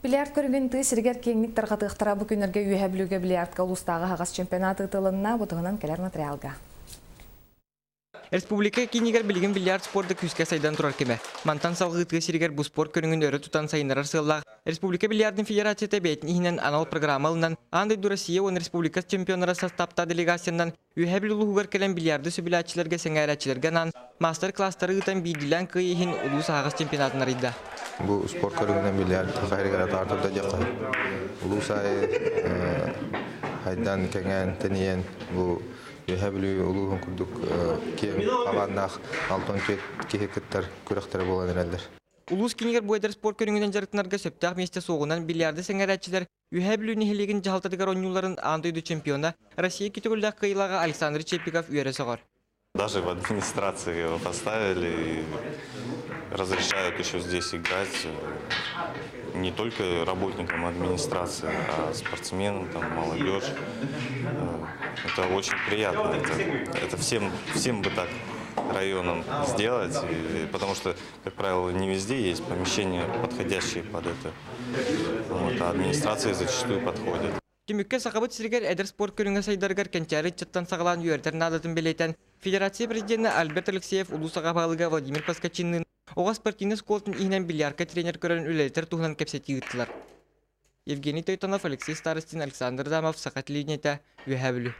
Бильярд көрүҥүн тыа сиригэр киэҥник тарҕатыахтара. Бу күннэргэ Үөһээ Бүлүүгэ бильярдка улуустааҕы аһаҕас чемпионат ыытылынна. Бу туһунан кэлэр материалга. Республика киинигэр билигин бильярд спорда күүскэ сайдан турар кэмэ. Мантан салҕыы тыа сиригэр бу спорт көрүҥүн өрө тутан сайыннарар сыаллаах Республика бильярдын федерацията бэйэтин иһинэн анал программа ылынан, аан дойду Россия уонна республика чемпионнара састааптаах делегациянан Үөһээ Бүлүү улууһугар кэлэн бильярды сөбүлээччилэргэ, сэҥээрээччилэргэ анаан маастар-кылаастары ыытан биирдиилээн кыайыы иһин улуус аһаҕас чемпионатын арыйда. Бу спорт көрүҥүнэн бильярд хайрыгар атаартарда диэххэ. Улуус аайы хайдан кэҥээн тэнийэн бу Үөһээ Бүлүү улууһун курдук киэҥ хабааннаах 64 киһи кыттар күрэхтэрэ буолан эрэллэр. Улуус киинигэр бу эдэр спорт көрүҥүнэн дьарыктанарга сөптөөх миэстэ суоҕунан бильярды сэҥээрээччилэр Үөһээ Бүлүү нэһилиэгин дьаһалтатыгар оонньууларын аан дойду чемпиона, Россия икки төгүллээх кыайыылааҕа Александр Чепиков үөрэ сөҕөр. Даже в администрации его поставили и разрешают еще здесь играть не только работникам администрации, а спортсменам, там, молодежь. Это очень приятно. Это всем бы так районам сделать, и, потому что, как правило, не везде есть помещения, подходящие под это. Вот, а администрация зачастую подходит. Түмүккэ Сахабыт сиригэр эдэр спорт көрүҥэ сайдарыгар кэнчээри ыччаттан саҕалаан үөрэтэр наадатын бэлиэтээн Федерация президенэ Альберт Алексеев улуус аҕа баһылыга Владимир Поскачинныын оҕо спортивнай оскуолатын иһинэн бильярдка тренер көрөн үлэлэтэр туһунан кэпсэтии ыыттылар. Евгений Тойтонов, Алексей Старостин, Александр Адамов, Саха телевидениетэ, Үөһээ Бүлүү.